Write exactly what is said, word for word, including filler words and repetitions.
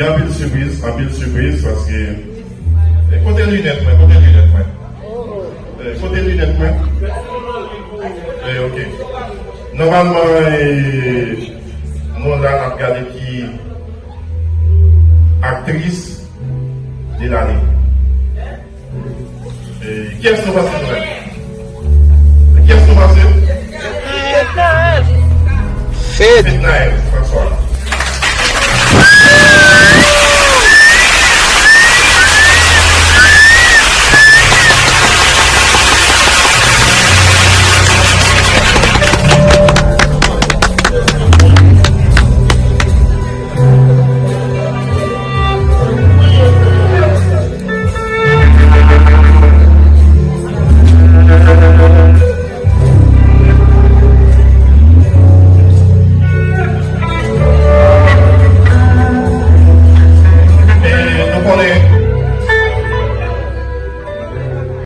Gen anpil sipriz, anpil sipriz, paske, eh, kote linèt mwen, kote linèt mwen? Eh, kote linèt mwen? Eh, ok. Nòmalman, eh, nou la n ap gade ki aktris de lane. Eh, kiyès nou panse nou menm? Kiyès nou panse? Fednaelle. Fednaelle François.